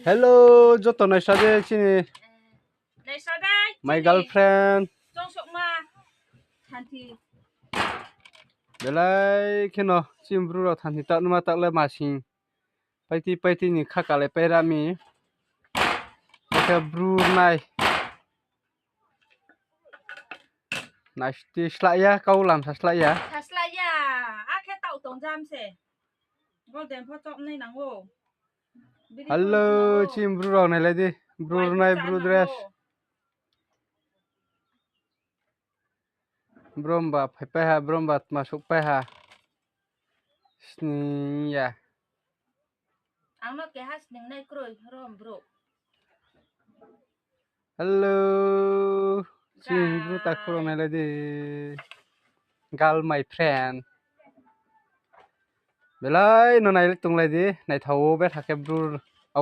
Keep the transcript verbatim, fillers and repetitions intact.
Hello, joto naisa de chini my girlfriend. Belai kheno chini bru rao thanthi taoh numa taoh le masing. Paiti paiti ni khaka le paira mi. Khe bru nai. Naisti slái ya, kau lamsa slái ya. Sa slái ya, akhe taoh tong jam se. Golden pho choknai nang ou. Hello, chini bru rao nailai di. Bru rnai, bru dress. Bromba phaipai ha, bromba tma souhpai ha. Sning ya. Ang no keha sningnai kroi rom brouh. Hello. Chini bru takhu rao nailai di. Girl, my friend. Belai no nai tonglai di. Naithao wo betha khe bru